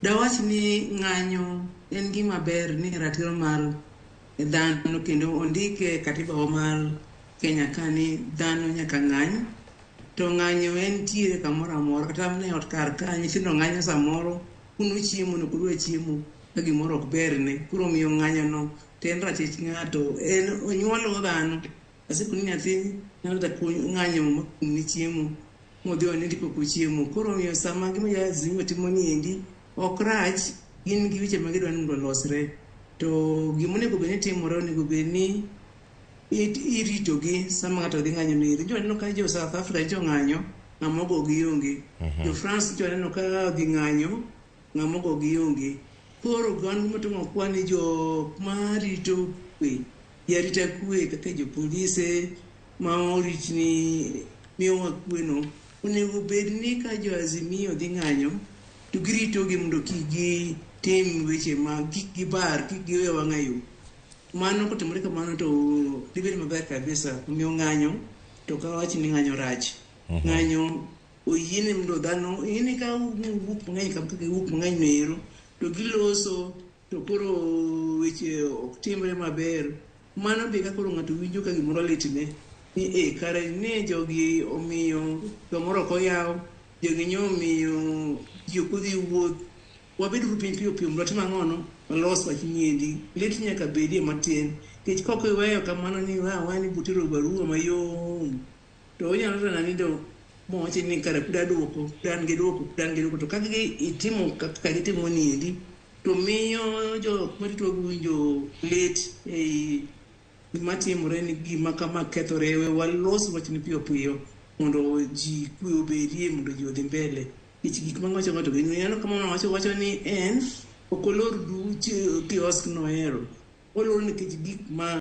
Dawach ni ng'anyo en gima ber ni ratiro mar dhano kendo ondike e katiba wa mar Kenya ka ni dhano nyaka ng'any. To ng'anyo en tiere kamoro amora kata mana e ot kar ka nyithindo ng'anyo samoro kuno chiemo no ok odwa chiemo ka gimoro ok berne. Koro omiyo ng'anyo no to en ratich ng'ato en onyuol go dhano. Asiko ni nyathi nyalo kata ng'anyo ma kumni chiemo modhi onindi pok ochiemo. Koro omiyo sama gima jo Azimio timo ni endi ok rach, gin gi weche ma gidwa ni mondo olosre. To gima onego bed ni timore onego bed ni iritogi sama ng'ato dhi ng'anyo ni. Jo aneno ka jo South Africa nyocha ong'anyo, ng'ama ogogi onge. Jo France nyocha aneno ka odhi ng'anyo, ng'ama ogogi onge. Koro wan gima timo kwa ni jok marito kwe, gi arita kwe kaka jopolise ma oritni miyowa kweno, onego bed ni ka jo Azimio dhi ng'anyo to giritogi mondo kik gitim weche ma kik gibar, kik giwe wang'a yo. Mano kotimore kamano to dibed maber kabisa. Omiyo ng'anyo to ok awach ni ng'anyo rach. Ng'anyo oyiene mondo dhano ing'eni ka wuok mang'eny kaka giwuok mang'eny no ero to giloso to koro weche ok timre maber. Mano be ka koro ng'ato winjo ka gimoro litne ni e kare ne jogi omiyo kamoro ok oyaw, jogi nyo omiyo ji ok odhi wuoth. Wabed uru piny piyo piyo mondo watim ang'ono? Walos wach niendi. Lit nyaka bedie matin. Nikech kok iweyo kamano ni we aweya ni butero barua mayom to onyalo tana ni to mowachi ni kare pod aduoko, pod an gi duoko, pod an gi duoko. To kaka itimo kaka gitimo niendi to miyo jok marito winjo lit ei gima timore ni gima kama kethore we walos wachni piyo piyo mondo ji kwe obedie mondo ji odhi mbele. Nikech gik ma wacho ng'ato gin ineno kama wacho wacho ni en ok olor du kiosk nohero. Olor nikech gik ma